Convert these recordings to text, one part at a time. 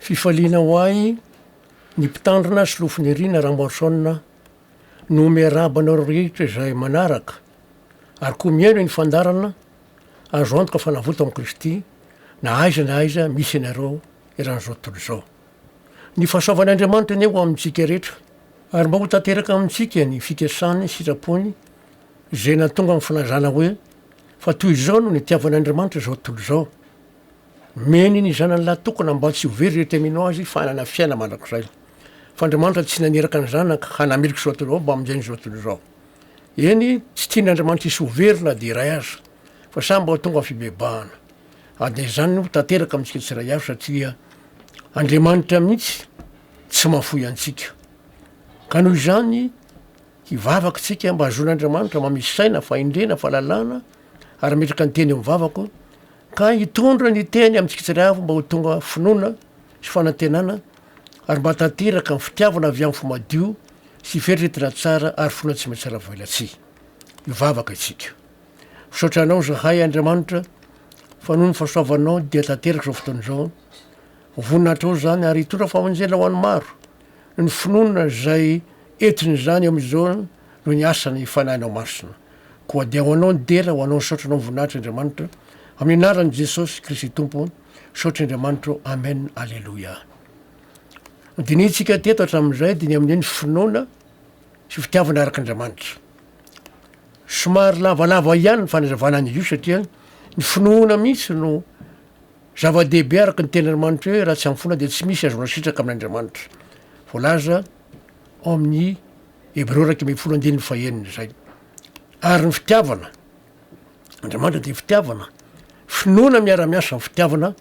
Fifaliana ho ahy ny mpitandrina Solofonirina Ramboarison no miarahaba anareo rehetra izay manaraka ary koa mihaino ny fandaharana azo antoka fa navoto amin'i Kristy na aiza na aiza misy anareo eran'izao tontolo izao. Ny fahasoavan'Andriamanitra anie ho amintsika rehetra ary mba ho tanteraka amintsika ny fikasany sitrapony izay nahatonga ny filazana hoe fa toy izao no nitiavan'Andriamanitra izao tontolo izao Meny ny zanany lahy tokana mba tsy ho very rehetra mino azy fa hanana fiainana mandrakizay. Fa Andriamanitra tsy naniraka ny Zanaka hanameloka izao tontolo izao mba hamonjena izao tontolo izao. Eny, tsy tian'Andriamanitra hisy ho very na dia iray aza, fa samy mba ho tonga amin'ny fibebahana. Ary dia izany no tanteraka amintsika tsirairay avy satria Andriamanitra mihitsy tsy mahafoy antsika. Ka noho izany, hivavaka isika mba hahazoan'Andriamanitra mamisy saina, fahendrena, fahalalana ary hametraka ny teny eo amin'ny vavako Ka hitondra ny teny amintsika tsirairay avy mba ho tonga finoana sy fanantenana ary mba hatanteraka ny fitiavana avy amin'ny fo madio sy fieritreretana tsara ary finoana tsy maintsy ravelatsihy. Hivavaka isika. Misaotra Anao izahay Andriamanitra fa noho ny fahasoavanao dia tanteraka izao fotoana izao. Voninahitrao izany ary hitondra famonjena ho an'ny maro ny finoana izay entin'izany eo amin'izao noho ny asan'ny Fanahinao Masina. Koa dia ho Anao ny dera, ho Anao ny saotra, Anao ny voninahitra Andriamanitra, amin'ny anaran'i Jesosy Kristy Tompo, saotra Andriamanitra ô, Amen, Aleloia. Nodinihintsika teto hatramin'izay dia ny amin'ny hoe ny finoana sy fitiavana araka Andriamanitra. Somary lavalava ihany ny fanazavana an'izy io satria ny finoana mihitsy no zava-dehibe araka ny tenin'Andriamanitra hoe raha tsy amin'ny finoana dia tsy misy azonao sitraka amin'Andriamanitra. Voalaza ao amin'ny Hebreo 11 andininy fahenina izay. Ary ny fitiavana, Andriamanitra dia fitiavana, finoana miara-miasa amin'ny fitiavana,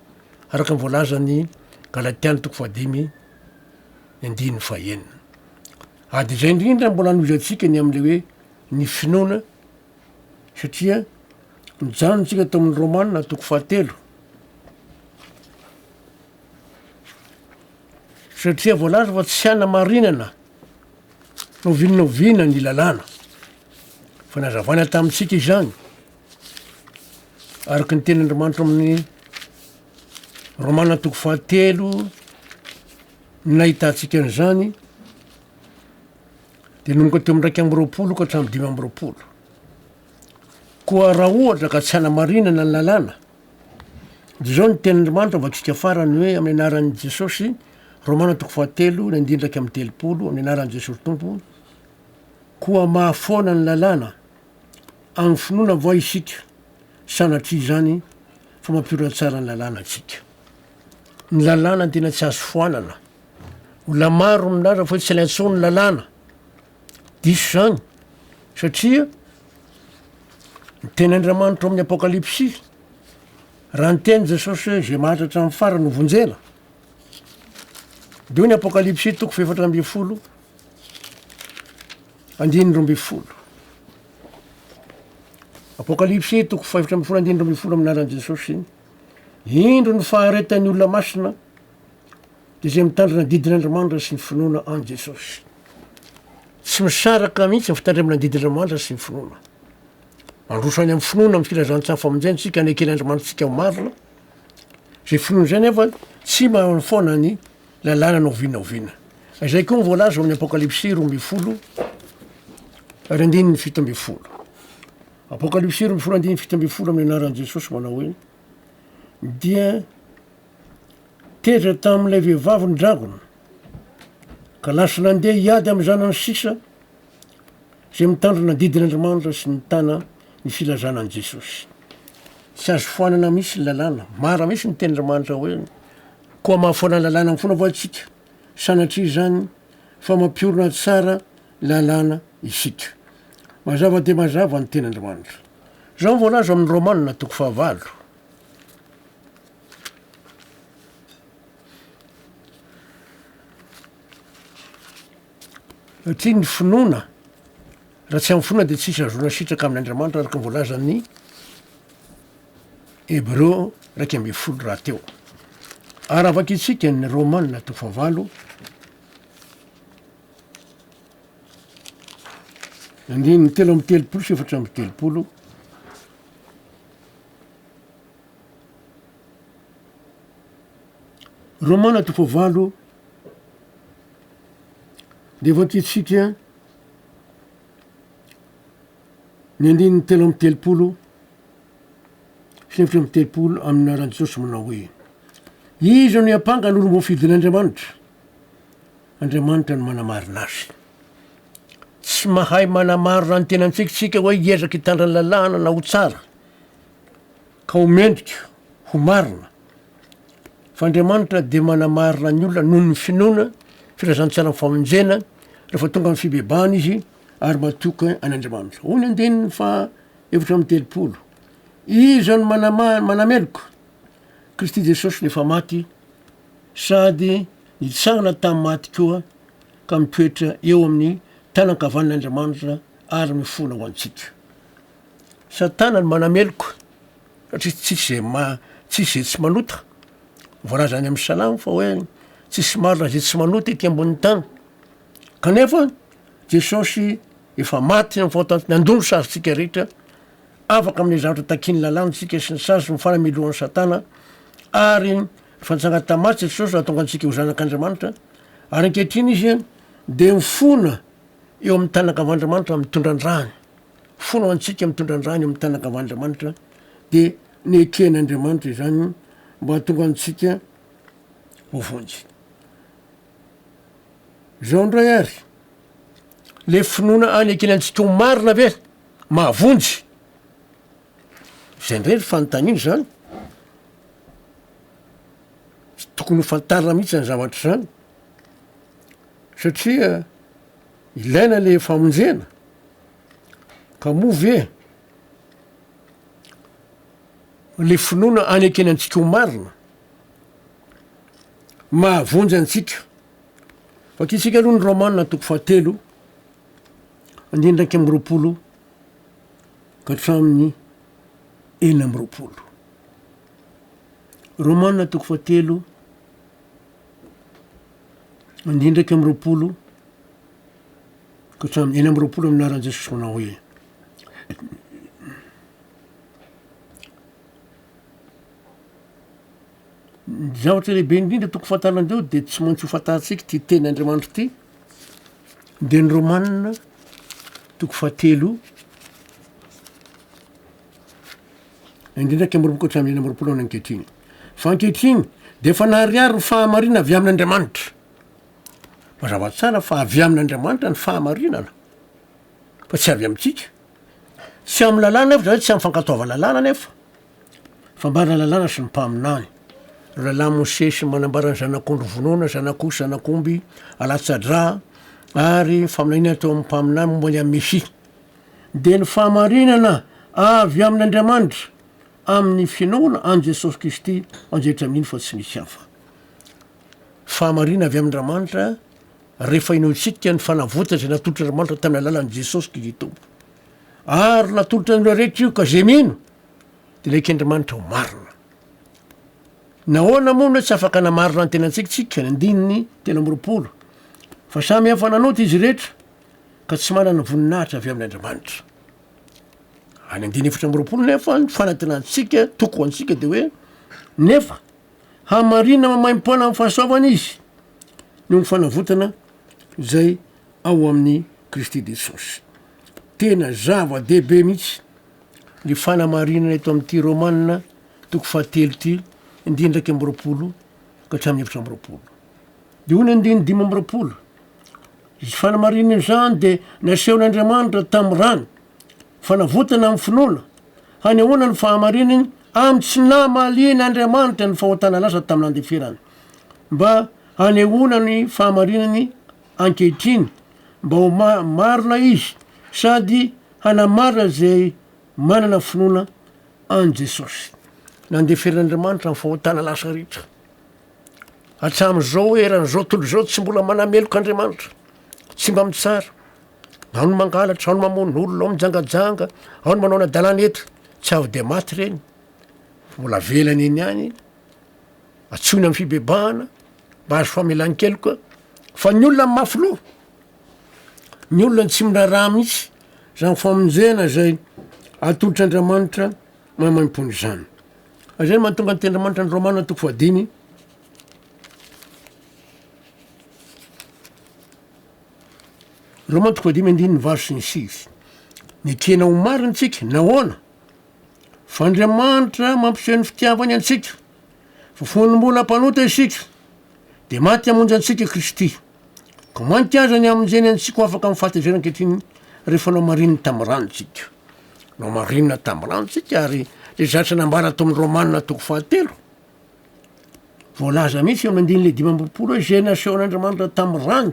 araka ny voalazan'ny Galatiana toko fahadimy ny andininy fahenina. Ary dia izay indrindra mbola anohizantsika ny amin'ilay hoe ny finoana, satria mijanona isika tao amin'ny Romana toko fahatelo, satria voalaza fa tsy hanamarinana na oviana na oviana ny lalàna. Fa nazavaina tamintsika izany, araka ny tenin'Andriamanitra amin'ny Romana toko fahatelo no nahitantsika an'izany, dia nanomboka teo amin'ny 21 ka hatramin'ny 25. Koa raha ohatra ka tsy hanamarinana ny lalàna, dia izao ny tenin'Andriamanitra vakintsika farany hoe amin'ny anaran'i Jesosy, Romana toko fahatelo, ny andininy 31, amin'ny anaran'i Jesosy Tompo, koa mahafoana ny lalàna amin'ny finoana va isika, sanatria izany fa mampiorina tsara ny lalàna antsika. Ny lalàna tena tsy azo foanana. Olona maro milaza fa hoe tsy ilaina intsony ny lalàna. Diso izany satria ny tenin'Andriamanitra ao amin'ny Apokalypsy, raha niteny Jesosy hoe izay maharitra hatramin'ny farany ho vonjena, dia hoy ny Apokalypsy toko fahefatra ambin'ny folo andininy 12. Apokalypsy toko fahefatra ambin'ny folo andininy 12 amin'ny anaran'i Jesosy. Indro ny faharetan'ny olona masina dia izay mitandrina ny didin'Andriamanitra sy ny finoana an'i Jesosy. Tsy misaraka mihitsy ny fitandremana ny didin'Andriamanitra sy ny finoana. Mandroso any amin'ny finoana amin'ny filazantsaha famonjena isika, aneken'Andriamanitra antsika ho marina. Izay finoana izay nefa tsy manafoana ny lalàna na oviana na oviana. Izay koa ny voalaza ao amin'ny Apokalypsy 12 ary andininy 17. Apokalypsy 12 andininy 17 amin'ny anaran'i Jesosy manao hoe dia Tezitra tamin'ilay vehivavy ny dragona, ka lasa nandeha hiady amin'ny zanany sisa izay mitandrina ny didin'Andriamanitra sy mitana ny filazana an'i Jesosy. Tsy azo foanana mihitsy ny lalàna. Mara mihitsy ny tenin'Andriamanitra hoe, Koa mahafoana ny lalàna amin'ny finoana va isika? Sanatria izany, fa mampiorina tsara lalàna isika. Mazava dia mazava ny tenin'Andriamanitra. Izao no voalaza ao amin'ny Romana toko fahavalo. Satria ny finoana, raha tsy amin'ny finoana dia tsisy ahazoana sitraka amin'Andriamanitra araka ny voalazan'ny Hebreo 11 rahateo. Ary raha vakintsika ny Romana toko fahavalo, andininy 33 sy 34, Romana toko fahavalo dia vakintsika ny andininy 33 sy 34 amin'ny anaran'i Jesosy manao hoe, Iza no hiampanga ny olom-boafidin'Andriamanitra? Andriamanitra no manamarina azy. Tsy mahay manamarina ny tenantsika isika hoe hiezaka hitandra ny lalàna na ho tsara ka ho mendrika, ho marina. Fa Andriamanitra dia manamarina ny olona noho ny finoana, filazantsaran'ny famonjena, rehefa tonga amin'ny fibebahana izy ary matoky an'Andriamanitra. Hoy ny andininy faha 34, Iza no manama- manameloka? Kristy Jesosy no efa maty sady nitsangana tamin'ny maty koa ka mitoetra eo amin'ny tanan-kavanan'Andriamanitra ary mifona ho antsika. Satana no manameloka satria tsisy izay ma- tsisy izay tsy manota. Voalaza any amin'ny Salamo fa hoe tsisy marina izay tsy manota ety ambonin'ny tany. Kanefa Jesosy efa maty amin'ny fahotantsika, nandoa ny sazintsika rehetra, afaka amin'ny zavatra takian'ny lalàna isika sy ny sazy ny fanamelohan'i Satana, ary efa nitsangana tamin'ny maty Jesosy nahatonga antsika ho zanak'Andriamanitra, ary ankehitriny Izy dia mifona eo amin'ny tanan-kavan'Andriamanitra mitondra ny rany, mifona ho antsika mitondra ny rany eo amin'ny tanan-kavan'Andriamanitra, dia neken'Andriamanitra izany mba hahatonga antsika ho vonjy. Izao indray ary, le finoana any ekena antsika ho marina ve mahavonjy? Izay indray ny fanontaniana izany. Tsy tokony ho fantarina mihitsy izany zavatra izany satria ilaina le famonjena ka moa ve le finoana any ekena antsika ho marina mahavonjy antsika. Vakintsika aloha ny Romana toko fahatelo, andininy 21 ka hatramin'ny 26. Romana toko fahatelo, andininy 21 ka hatramin'ny 26 amin'ny anaran'i Jesosy manao hoe. Ny zavatra lehibe indrindra tokony fantaranareo dia tsy maintsy ho fantarintsika ity teny Andriamanitra ity, dia ny Romana toko fahatelo, indrindra 21 ka hatramin'ny 26 any ankehitriny. Fa ankehitriny dia efa naharihary ny fahamarinana avy amin'Andriamanitra. Mazava tsara fa avy amin'Andriamanitra ny fahamarinana, fa tsy avy amintsika. Tsy amin'ny lalàna nefa zany hoe tsy amin'ny fankatoavana lalàna nefa. Fambara lalàna sy ny mpaminany. Ireo lalàn'i Mosesy manambara ny zanak'ondry vonoina, zanak'osy, zanak'omby alatsa-drà, ary faminaniana teo amin'ny mpaminany momba ny amin'ny Mesia. Dia ny fahamarinana avy amin'Andriamanitra amin'ny finoana an'i Jesosy Kristy ho an'izay rehetra mino fa tsy misy hafa. Fahamarinana avy amin'Andriamanitra rehefa inoantsika ny fanavotana izay natolotr'Andriamanitra tamin'ny alalan'i Jesosy Kristy Tompo. Ary natolotra an'ireo rehetra io ka izay mino dia ilay kendrimanitra ho marina. Nahoana moa no hoe tsy afaka namarina ny tenantsika isika? Ny andininy 23, fa samy efa nanota izy rehetra ka tsy manana voninahitra avy amin' Andriamanitra. Any andininy 24 nefa ny fanantenantsika toko ho antsika dia hoe nefa hamarina maimaimpoana amin'ny fahasoavana izy noho ny fanavotana izay ao amin'i Kristy Jesosy. Tena zava-dehibe mihitsy ny fanamarinana eto amin'ity Romana toko fahatelo ity, andininy 21 ka hatramin'ny 24. Dia hoy ny andininy 25, Izy fanamarinana izany dia nasehon'Andriamanitra tamin'ny rany, fanavotana amin'ny finoana, hanehoana ny fahamarinany amin'ny tsy namalian'Andriamanitra ny fahotana lasa tamin'ny nandeferany, mba hanehoana ny fahamarinany ankehitriny mba ho marina izy sady hanamarina izay manana finoana an'i Jesosy. Nandeferan'Andriamanitra ny fahotana lasa rehetra. Hatramin'izao eran'izao tontolo izao tsy mbola manameloka Andriamanitra. Tsy mba mitsara. Ao ny mangalatra, ao ny mamono olona, ao ny mijangajanga, ao ny manao ny hadalana eto. Tsy avy dia maty ireny. Mbola avelany eny ihany. Antsoina amin'ny fibebahana mba hahazo famelan-keloka fa ny olona mafy loha, ny olona tsy miraharaha mihitsy izany famonjena izay atolotr'Andriamanitra maimaimpoana izany. Izay no mahatonga ny tenin'Andriamanitra ny Romana toko fahadimy. Roma toko fahadimy andininy valo sy ny sivy. Nekena ho marina isika, nahoana? Fa Andriamanitra mampiseho ny fitiavany antsika, fa fony mbola mpanota isika, dia maty hamonjy antsika Kristy. Koa mainka aza ny hamonjeny antsika ho afaka amin'ny fahatezerana ankehitriny rehefa nohamarininy tamin'ny rano isika. Nohamarinina tamin'ny rano isika ary ilay zavatra nambara tao amin'ny Romana toko fahatelo, voalaza mihitsy eo amin'ny andininy le 25 hoe izay nasehon'Andriamanitra tamin'ny rano,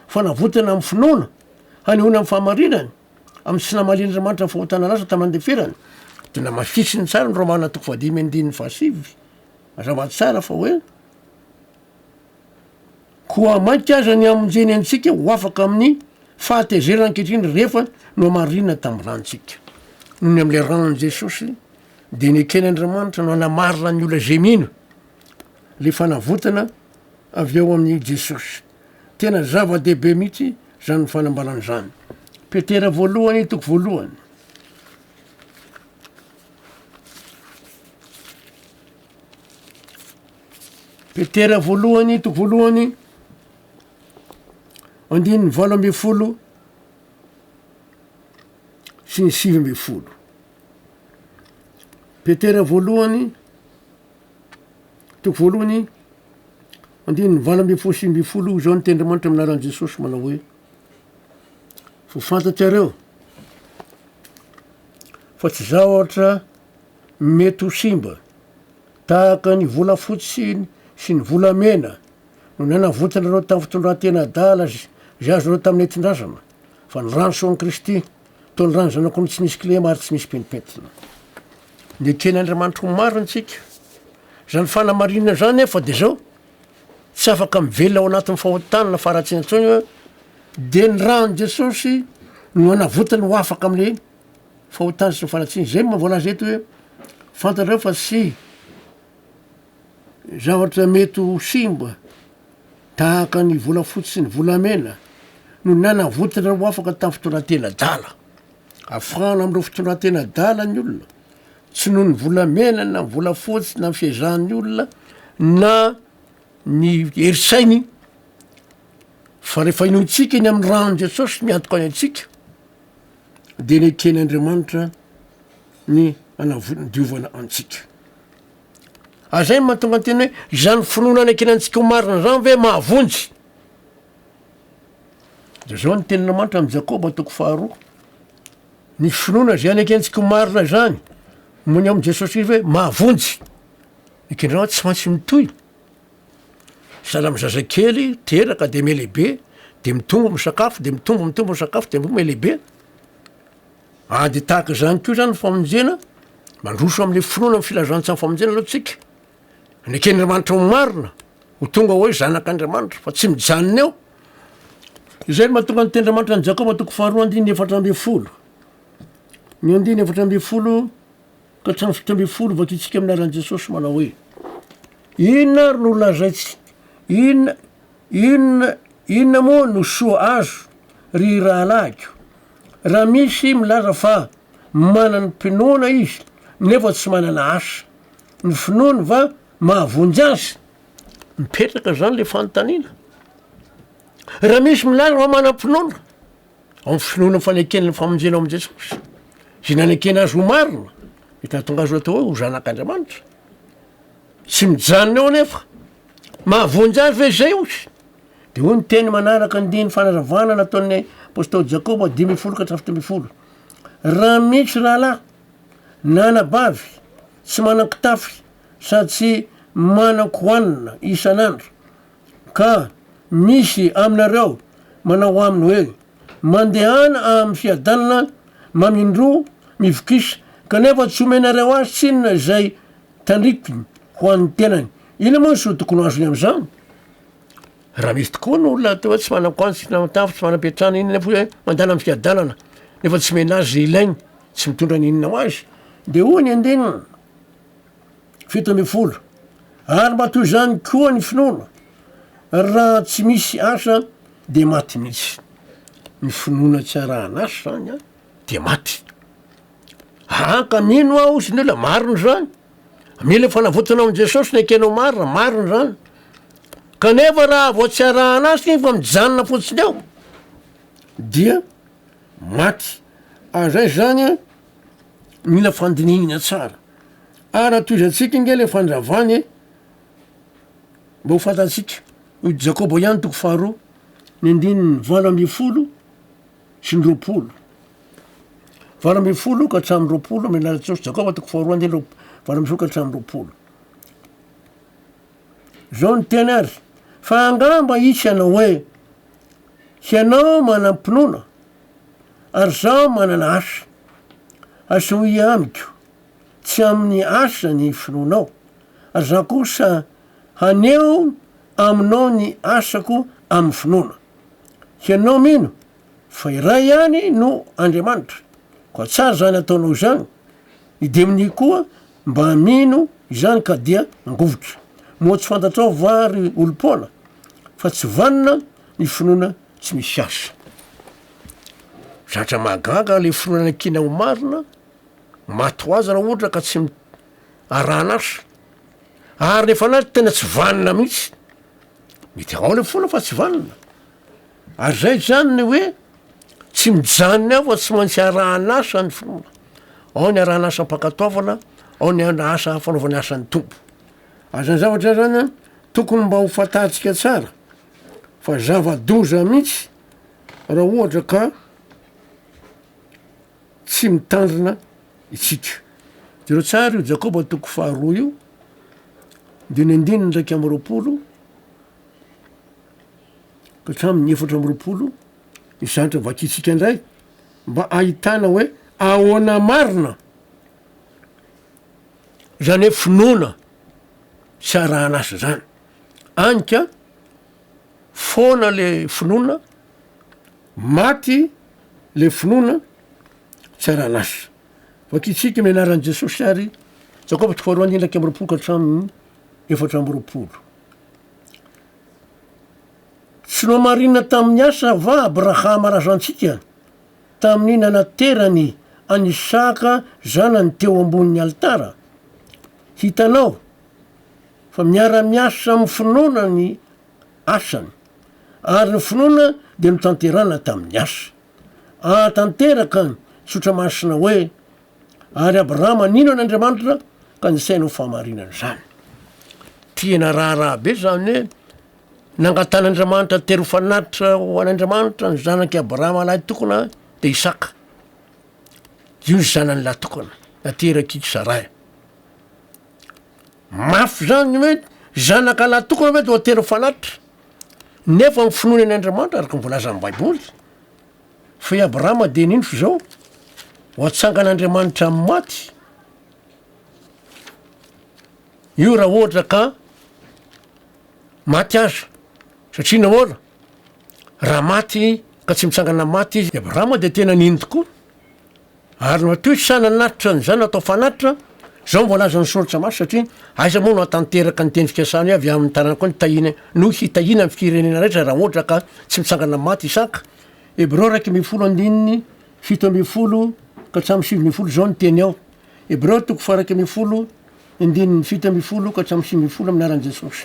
fanavotana amin'ny finoana, hanehoana ny fahamarinany, amin'ny tsy namalian'Andriamanitra ny fahotana lasa tamin'ny nandeferany. Dia namafisiny tsara ny Romana toko fahadimy andininy fahasivy, mazava tsara fa hoe Koa mainka aza ny hamonjeny antsika ho afaka amin'ny fahatezerana ankehitriny rehefa nohamarinina tamin'ny rantsika. Noho ny amin'ilay ran'i Jesosy dia neken'Andriamanitra no hanamarina ny olona izay mino ilay fanavotana avy ao amin'i Jesosy. Tena zava-dehibe mihitsy izany fanambarana izany. Petera voalohany toko voalohany. Petera voalohany toko voalohany andininy 18 sy ny 19. Petera voalohany toko voalohany andininy 18 sy 19 izao ny tenin'Andriamanitra amin'ny anaran'i Jesosy manao hoe fa fantatrareo fa tsy zavatra mety ho simba Tahaka ny volafotsy sy ny volamena no nanavotanareo tamin'ny fitondran-tena adala izay azonareo tamin'ny nentin-drazana, fa ny rano soan'i Kristy, toa ny ran'ny Zanak'ondry tsy misy kilema ary tsy misy pentimpentina. Neken'Andriamanitra ho marina isika. Izany fanamarinana izany nefa dia izao, tsy afaka mivelona ao anatin'ny fahotana na faharatsiana intsony hoe dia ny ran'i Jesosy no hanavotany ho afaka amin'ilay fahotana sy ny faharatsiana. Izay no voalaza eto hoe fantatrareo fa tsy zavatra mety ho simba tahaka ny volafotsy sy ny volamena no nanavotana ho afaka tamin'ny fitondran-tena adala. Afahana amin'ireo fitondran-tena adala ny olona, tsy noho ny volamena na ny volafotsy na ny fiezahan'ny olona na ny hery-sainy fa rehefa inoantsika ny amin'ny ran'i Jesosy miantoka ny antsika dia neken' Andriamanitra ny hanadiovana antsika. Ary zay no mahatonga ny teny hoe izany finoana nekena antsika ho marina izany ve mahavonjy? De zao ny tenin'Andriamanitra amin'i Jakoba toko faharoa, ny finoana izay anekentsika ho marina izany, mony ao amin'i Jesosy Kristy hoe mahavonjy. Ekendreo tsy maintsy mitohy. Sahala amin'ny zazakely teraka de mihalehibe, de mitombo misakafo, de mitombo mitombo ny sakafo de mihalehibe. Ah de tahaka izany koa zany ny famonjena, mandroso am'le finoana amin'ny filazantsan'ny famonjena aloha tsika, neken'Andriamanitra ho marina, ho tonga hoe zanak'Andriamanitra fa tsy mijanona eo. Izay no mahatonga ny tenin'Andriamanitra any Jakoba toko faharoa andininy 14. Ny andininy 14 ka hatramin'ny 17 vakintsika amin'ny anaran'i Jesosy manao hoe, Inona ary no lazaintsika, inona, inona, inona moa no soa azo, ry rahalahiko, raha misy milaza fa manam-pinoana izy nefa tsy manana asa? Ny finoany va mahavonjy azy? Mipetraka izany le fanontaniana. Raha misy milaza fa manam-pinoana, ao amin'ny finoana fanekena ny famonjena ao amin'i Jesosy, izay nanekena azy ho marina, mety hahatonga azy ho atao hoe ho zanak'Andriamanitra. Tsy mijanona eo anefa. Mahavonjy azy ve izay hozy? De hoy ny teny manaraka ny diny fanazavana nataon'ny apostoly Jakoba 15 ka hatramin'ny 17. Raha misy rahalahy na anabavy tsy manan-kitafy sady tsy manan-kohanina isan'andro, ka misy aminareo manao aminy hoe, Mandehana amin'ny fiadanana, mamindroa, mivokisa, kanefa tsy omenareo azy tsinona izay tandrifiny ho an'ny tenany. Inona moa ny soa tokony ho azony amin'izany? Raha misy tokoa ny olona atao hoe tsy manan-kohanina, tsy manan-tafo, tsy manam-piantrano, inona nefa hoe mandana amin'ny fiadanana, nefa tsy omena azy izay ilainy, tsy mitondra n'inona ho azy, dia hoy ny andininy 17, Ary mba toy izany koa ny finoana, raha tsy misy asa dia maty mihitsy. Ny finoana tsy arahana asa izany an, dia maty. Aa ka mino aho hozy ny olona, marina izany. Mila fanavotana ao amin'i Jesosy ny ekenao marina, marina izany. Kanefa raha vao tsy arahana asa iny fa mijanona fotsiny eo. dia maty. Ary zay zany an, mila fandinihina tsara. Ary raha tohizantsika ange le fandravana e, mba ho fantatsika, hoy Jakoba ihany toko faharoa, ny andininy 18 sy ny 20. 18 ka hatramin'ny 20 amin'ny alalan'i Jesosy, Jakoba toko faharoa andininy 18 ka hatramin'ny 20. Zao ny teny ary, fa angamba hisy hanao hoe, Hianao manam-pinoana, ary izaho manana asa. Asehoy amiko, tsy amin'ny asa ny finoanao, ary izaho kosa haneho aminao ny asako amin'ny finoana. Hianao mino fa iray ihany no Andriamanitra, koa tsara izany ataonao izany. Ny demonia koa mba mino izany ka dia mangovitra. Moa tsy fantatrao va ry olom-poana fa tsy vanona ny finoana tsy misy asa? Zatra mahagaga le finoana nekena ho marina, maty ho azy raha ohatra ka tsy arahana asa. Ary le fanahy tena tsy vanona mihitsy. Mety ao le finoana fa tsy vanona. Ary zay zany ny hoe tsy mijanona eo fa tsy maintsy arahana asa ny finoana. Ao ny arahana asa am-pankatoavana, ao ny asa fanaovana asan'ny Tompo. Ary zany zavatra zany an, tokony mba ho fantatsika tsara fa zava-doza mihitsy raha ohatra ka tsy mitandrina isika. Jereo tsara io Jakoba toko faharoa io, de ny andininy 21. Ka hatramin'ny 24 ny zavatra vakintsika indray mba ahitana hoe ahoana marina zany hoe finoana sy arahana asa zany. Any ka foana le finoana, maty le finoana tsy arahana asa. Vakintsika amin'ny anaran'i Jesosy ary Jakoba toko faharoa andininy 21 ka hatramin'ny 24. Tsy nohamarinina tamin'ny asa va Abrahama razantsika, tamin'ny nanaterany an'i Isaka zanany teo ambonin'ny alitara? Hitanao fa miara-miasa amin'ny finoana ny asany, ary ny finoana dia notanterahina tamin'ny asa. Ahatanteraka ny tsotra masina hoe, Ary Abrahama nino an'Andriamanitra ka nisaina ho fahamarinana izany. Tena raharaha be izany hoe nangatan'Andriamanitra tery ho fanatitra ho an'Andriamanitra ny zanak'i Abrahama lahy tokana dia Isaka. Io ny zanany lahy tokana naterak'i Saray. Mafy izany ny hoe zanaka lahy tokana ve dia ho tery ho fanatitra? Nefa ny finoany an'Andriamanitra araka ny voalazan'ny Baiboly Fa i Abrahama dia nino fa izao, ho atsangan'Andriamanitra amin'ny maty io raha ohatra ka maty aza. Satria nahoana? Raha maty ka tsy mitsangana maty izy, i Abrahama dia tena nino tokoa. Ary matoa izy sahy nanatitra an'izany natao fanatitra, izao no voalazan'ny soratra masina, satria aiza moa no hahatanteraka ny teny fikasana hoe avy amin'ny taranakao ny tahiana no hitahiana ny firenena rehetra raha ohatra ka tsy mitsangana maty Isaka. Hebreo 11 andininy 17 ka hatramin'ny 19 izao ny teny ao. Hebreo toko faha 11 andininy 17 ka hatramin'ny 19 amin'ny anaran'i Jesosy.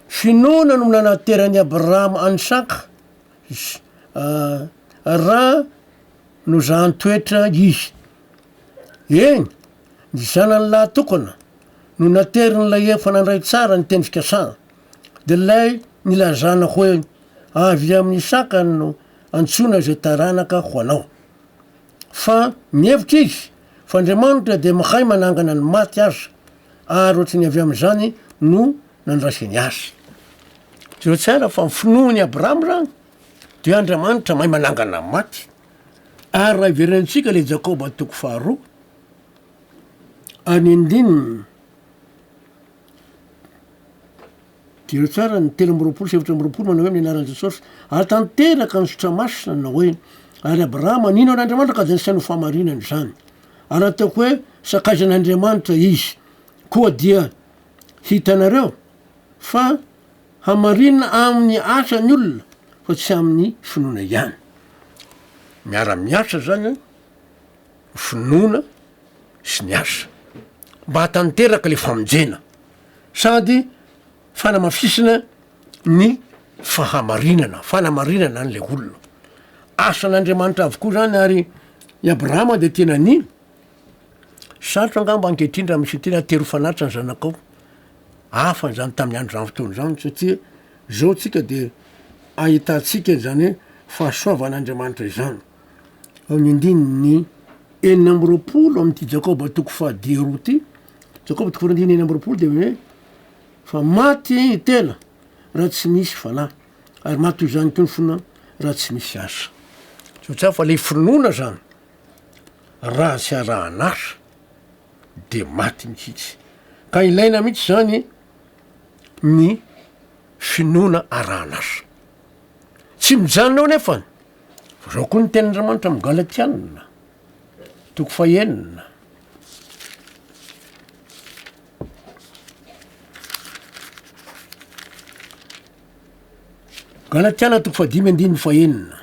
Finoana no nanateran'i Abrahama an'i Isaka raha nozahan-toetra izy. Eny, ny zanany lahy tokana no naterin'ilay efa nandray tsara ny teny fikasana, dia ilay nilazana hoe, Avy amin'i Isaka no antsoina izay taranaka ho anao. Fa nihevitra izy fa Andriamanitra dia mahay manangana ny maty aza, ary ohatry ny avy amin'izany no nandraisany azy. Jereo tsara fa ny finoan'i Abrahama izany dia Andriamanitra mahay manangana ny maty. Ary raha iverenantsika ilay Jakoba toko faharoa, any andininy, jereo tsara ny 23 sy 24 manao hoe amin'ny anaran'i Jesosy, ary tanteraka ny sotra masina nanao hoe, ary Abrahama nino an'Andriamanitra ka dia nisaina ho fahamarinana izany. Ary ataoko hoe sakaizan'Andriamanitra izy. Koa dia hitanareo fa Hamarinina amin'ny asa ny olona fa tsy amin'ny finoana ihany. Miara-miasa zany ny finoana sy ny asa mba hahatanteraka le famonjena sady fanamafisana ny fahamarinana, fanamarinana an'le olona. Asan'Andriamanitra avokoa izany ary i Abrahama dia tena nino. Sarotra angamba ankehitriny raha misy tena tery ho fanatitra ny zanakao. Hafa izany tamin'ny andro izany fotoana izany satria izao tsika dia ahitantsika izany hoe fahasoavan'Andriamanitra izany. Ao amin'ny andininy 26 amin'ity Jakoba toko faha-roa ity, Jakoba toko faharoa andininy 26 dia hoe fa maty ny tena raha tsy misy fanahy, ary maty toy izany koa ny finoana raha tsy misy asa. Zao tsara fa le finoana zany raha tsy arahan'asa de maty mihitsy. Ka ilaina mihitsy zany ny finoana arahan'asa. Tsy mijanona eo nefany fa zao koa ny tenin'Andriamanitra amin'ny Galatiana toko fahenina. Galatiana toko fahadimy andininy fahenina.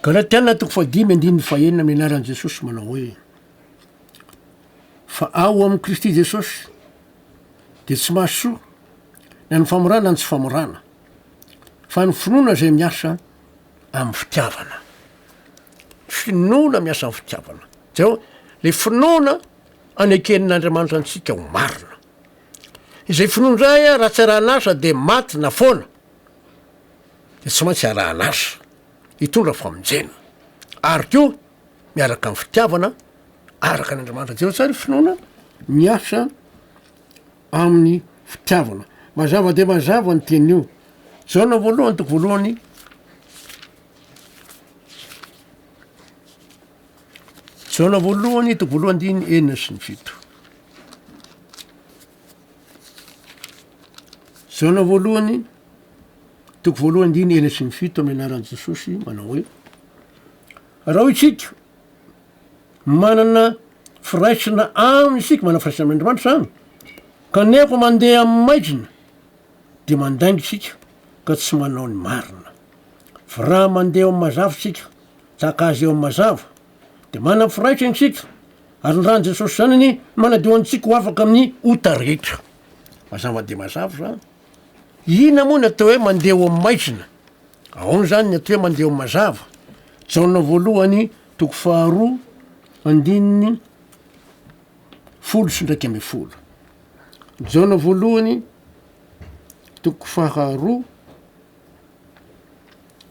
Galatiana toko fahadimy andininy fahenina amin'ny anaran'i Jesosy manao hoe, Fa ao amin'i Kristy Jesosy dia tsy mahasoa na ny famorana na ny tsy famorana, fa ny finoana izay miasa amin'ny fitiavana. Finoana miasa amin'ny fitiavana. Jereo, le finoana aneken'Andriamanitra antsika ho marina. Izay finoana indray raha tsy arahan'asa dia maty na foana. Dia tsy maintsy arahan'asa hitondra famonjena. Ary koa miaraka amin'ny fitiavana araka an'Andriamanitra. Jereo tsara ny finoana miasa amin'ny fitiavana. Mazava dia mazava ny teny io. Jaona voalohany toko voalohany Jaona voalohany toko voalohany andininy 6 sy 7. Jaona voalohany toko voalohany andininy 6 sy 7 amin'ny anaran'i Jesosy manao hoe raha isika manana firaisana aminy isika, manana firaisana amin'Andriamanitra zany, kanefa mandeha amin'ny maizina dia mandainga isika ka tsy manao ny marina. Fa raha mandeha eo amin'ny mazava isika, tahaka azy eo amin'ny mazava, dia manana firaisana isika, ary ny ran'i Jesosy Zanany manadio antsika ho afaka amin'ny ota rehetra. Mazava dia mazava izany. Inona moa ny atao hoe mandeha eo amin'ny maizina? Ahoana izany ny atao hoe mandeha eo amin'ny mazava? Jaona voalohany toko faharoa andininy 10 sy 11. Jaona voalohany toko faharoa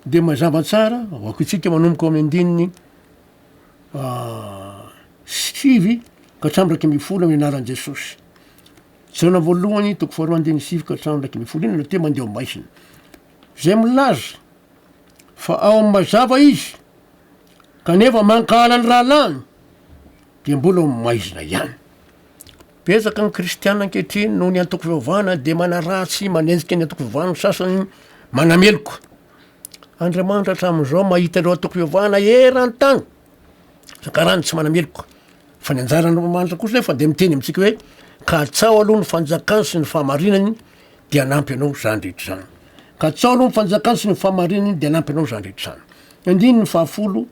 dia mazava tsara, aoka isika manomboka ao amin'ny andininy 9 ka hatramin'ny 11 amin'ny anaran'i Jesosy. Jaona voalohany toko faharoa andininy 9 ka hatramin'ny 11, inona no teo mandeha ao maizina? Izay milaza fa ao amin'ny mazava izy kanefa mankahala ny rahalahiny dia mbola ao amin'ny maizina ihany. Betsaka ny kristiana ankehitriny noho ny antoko fivavahana dia manaratsy, manenjika ny antoko fivavahana ny sasany, manameloka. Andriamanitra hatramin'izao mahita ireo antoko fivavahana eran-tany, sakarany tsy manameloka. Fa ny anjaran'Andriamanitra kosa nefa dia miteny amintsika hoe katsaho aloha ny fanjakany sy ny fahamarinany dia hanampy anao izany rehetra izany. Katsaho aloha ny fanjakany sy ny fahamarinany dia hanampy anao izany rehetra izany. Andininy fahafolo,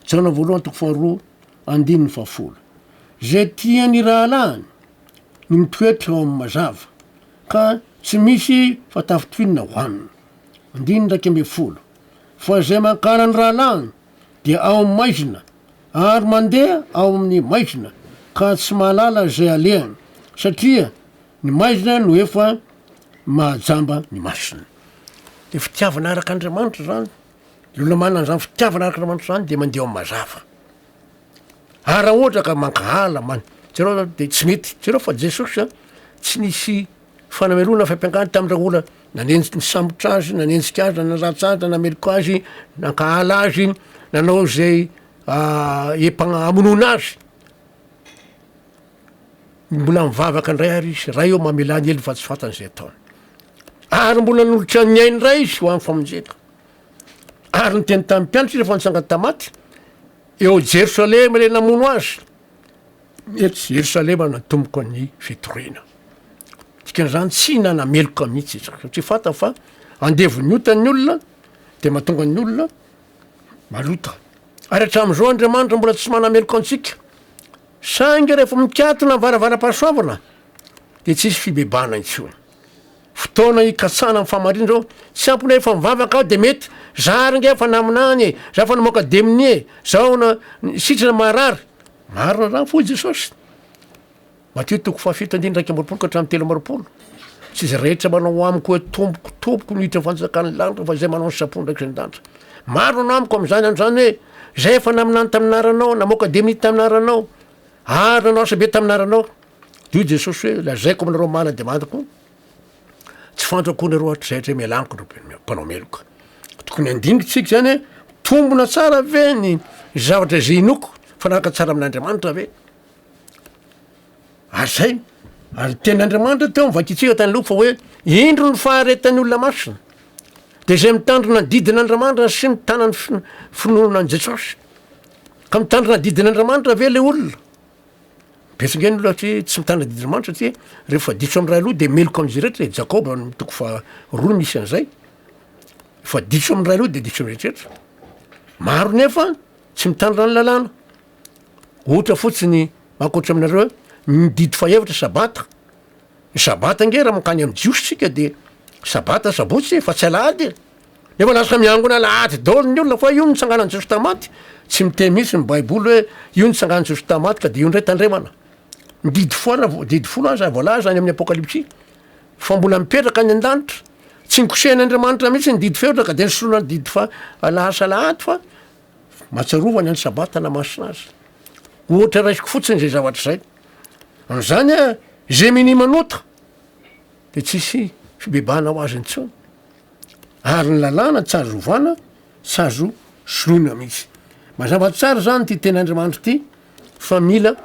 Jaona voalohany toko faharoa, andininy fahafolo. Izay tia ny rahalahiny no mitoetra ao amin'ny mazava, ka tsy misy fahatafintohinana ho aminy. Andininy 11. Fa izay mankahala ny rahalahiny dia ao amin'ny maizina, ary mandeha ao amin'ny maizina, ka tsy mahalala izay alehany, satria ny maizina no efa mahajamba ny masony. Dia fitiavana araka Andriamanitra izany. Ny olona manana an'izany fitiavana araka Andriamanitra izany dia mandeha ao amin'ny mazava. Ary raha ohatra ka mankahala, man- jereo zany de tsy mety, jereo fa Jesosy a tsy nisy fanamelohana fampiankahana tamin'ireo olona nanenjika, nisambotra azy, nanenjika azy, nanaratsy azy, nanameloka azy, nankahala azy, nanao izay epagna hamonoana azy. Mbola mivavaka indray ary izy, Ray ô mamelà ny helony fa tsy fantany izay ataony. Ary mbola nanolotra ny ainy indray izy ho an'ny famonjena. Ary niteny tamin'ny mpianatra izy rehefa nitsangana tamin'ny maty, Eo Jerosalema ilay namono azy. Eto Jerosalema natomboka ny fitoriana. Dikan'izany tsy nanameloka mihitsy izy, satria fantany fa andevon'ny ota ny olona, dia mahatonga ny olona malota. Ary hatramin'izao Andriamanitra mbola tsy manameloka antsika. Saingy rehefa mikatona ny varavaram-pahasoavana, dia tsisy fibebahana intsony. Fotoana hikatsahana ny fahamarinana izao. Tsy ampy ny hoe efa mivavaka aho dia mety. Za ary ange efa naminany e, za efa namoaka demonia e, zao na sitrana marary. Marina izany hoy Jesosy. Matio toko fahafito andininy 21 ka hatramin'ny 23. Tsy izay rehetra manao amiko hoe tompoko, tompoko no hiditra ny fanjakan'ny lanitra fa izay manao ny sitrapony raiko izay an-danitra. Maro no amiko amin'izany andro izany hoe izay efa naminany tamin'ny anaranao, namoaka demonia tamin'ny anaranao, ary nanao asa be tamin'ny anaranao. Dia hoy Jesosy hoe, Lazaiko aminareo marina dia marina tokoa, tsy fantatro akory nareo hatrizay hatrizay mialà amiko nareo mpanao meloka. Tokony handinika tsika izany hoe, mitombina tsara ve ny zavatra izay inoako, mifanaraka tsara amin'Andriamanitra ve? Ary izay, ary ny tenin'Andriamanitra teo novakintsika tany aloha fa hoe, indro ny faharetan'ny olona masina, dia izay mitandrina ny didin'Andriamanitra sy mitana ny finoana an'i Jesosy. Ka mitandrina ny didin'Andriamanitra ve ilay olona? Betsaka ny olona satria tsy mitana didin'Andriamanitra satria rehefa diso amin'ny ray aloha dia meloka amin'izy rehetra e, Jakoba amin'ny toko faharoa misy an'izay, rehefa diso amin'ny ray aloha dia diso amin'ny rehetra. Maro nefa tsy mitandrina ny lalàna. Ohatra fotsiny ankoatra aminareo ny didy fahefatra sabata, ny sabata ange raha mankany amin'ny jiosy tsika de sabata sabotsy e fa tsy alahady e. Nefa lasa miangona alahady daholo ny olona fa io no nitsanganan'i Jesosy tamin'ny maty. Tsy miteny mihitsy ny baiboly hoe io nitsanganan'i Jesosy tamin'ny maty ka de io indray tandremana. Ny didy foana, didy folo aza voalaza any amin'ny apokalypsy fa mbola mipetraka any an-danitra. Tsy nokosehin'Andriamanitra mihitsy ny didy fehitra ka de nisoloana ny didy fa alahasa alahady fa mahatsiarova ny andro sabata namasina azy. Ohatra raisiko fotsiny izay zavatra izay. Amin'izany a, izay minia manota de tsisy fibebahana ho azy intsony. Ary ny lalàna tsy azo ovana, tsy azo soloina mihitsy. Mazava tsara zany ity tenin'Andriamanitra ity fa mila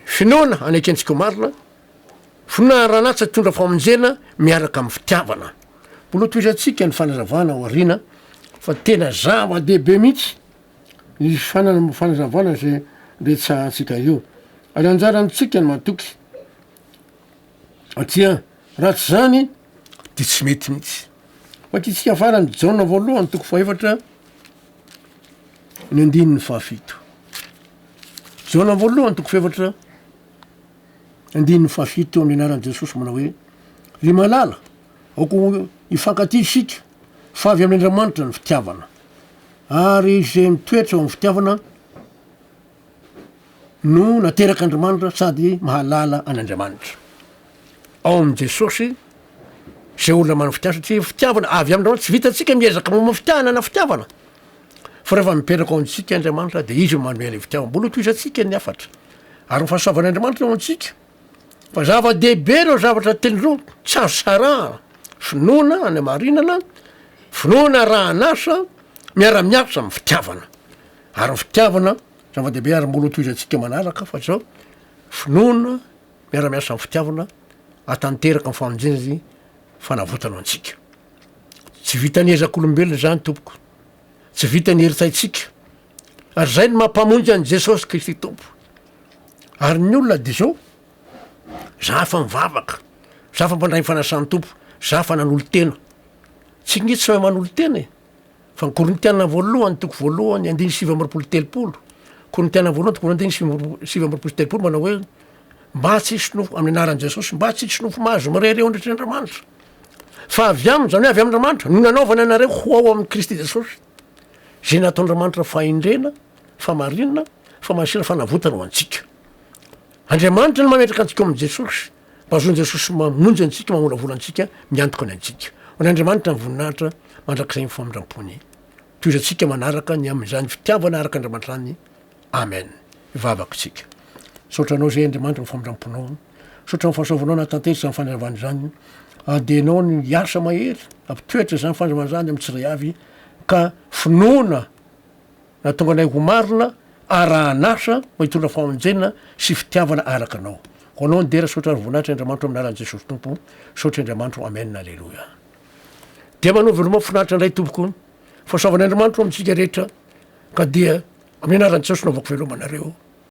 finoana anekentsika ho marina, finoana aran'asa hitondra famonjena miaraka amin'ny fitiavana. Mbola hotohizantsika ny fanazavana ao aoriana fa tena zava-dehibe mihitsy ny fanazavana izay retsahantsika io. Ary anjarantsika ny matoky. Satria raha tsy izany de tsy mety mihitsy. Vakintsika farany Jaona voalohany toko fahefatra ny andininy fahafito. Jaona voalohany toko fahefatra andininy fahafito amin'ny anaran'i Jesosy manao hoe ry malala aoka ho hifankatia isika fa avy amin'Andriamanitra ny fitiavana ary izay mitoetra ao amin'ny fitiavana no naterak'Andriamanitra sady mahalala an'Andriamanitra. Ao amin'i Jesosy izay olona manana fitiavana satria fitiavana avy amin'Andriamanitra, tsy vitantsika miezaka momba fitiavana na fitiavana fa rehefa mipetraka ao amintsika Andriamanitra dia izy no manome ilay fitiavana. Mbola hotohizantsika ny hafatra ary ny fahasoavan'Andriamanitra ao amintsika fa zava-dehibe ireo zavatra telo ireo tsy azo sarahana, finoana any amarinana, finoana arahan'asa miara-miasa amin'ny fitiavana. Ary ny fitiavana zava-dehibe ary mbola hotohizantsika manaraka fa zao finoana miara-miasa amin'ny fitiavana atanteraka ny famonjena ny fanavotana antsika. Tsy vitan'ny ezak'olombelona izany tompoko, tsy vitan'ny herin-tsaintsika, ary zay no mampamonjy an'i Jesosy Kristy Tompo. Ary ny olona de zao, za fa mivavaka, za fa mpandray ny fanasan'ny Tompo, za fa nanolo-tena. Tsika nge tsy mahay manolo-tena e. Fa ny Korintiana voalohany toko voalohany andininy 29 30, Korintiana voalohany toko voalohany andininy 29 sy 30 manao hoe mba tsy hisy nofo amin'ny anaran'i Jesosy, mba tsy hisy nofo mahazo mirehareha eo anatrehan'Andriamanitra. Fa avy aminy, izany hoe avy amin'Andriamanitra, no nanaovana anareo ho ao amin'i Kristy Jesosy, izay nataon'Andriamanitra fahendrena, famarinana, famasina, fanavotana ho antsika. Andriamanitra no mametraka antsika ao amin'i Jesosy. Mba azon'i Jesosy mamonjy antsika, mamolavola antsika, miantoka ny antsika. Ho an'Andriamanitra ny voninahitra mandrakizay ny famindrampony. Tohizantsika manaraka ny amin'izany fitiavana araka Andriamanitra izany. Amen. Hivavaka isika. Misaotra Anao izay Andriamanitra ny famindramponao. Misaotra ny fahasoavanao nahatanteraka izany fanazavana izany. Ary dia Ianao no hiasa mahery, hampitoetra izany fanazavana izany amin'ny tsirairay avy ka finoana Nahatonga anay ho marina arahan'asa mba hitondra famonjena sy fitiavana araka Anao. Ho Anao ny dera, saotra ary voninahitra Andriamanitro amin'ny anaran'i Jesosy Tompo. Saotra Andriamanitro Amen Aleloia. Dia manao veloma finaritra indray tompoko. Fahasoavan'Andriamanitra ho amintsika rehetra ka dia amin'ny anaran'i Jesosy no anaovako veloma anareo.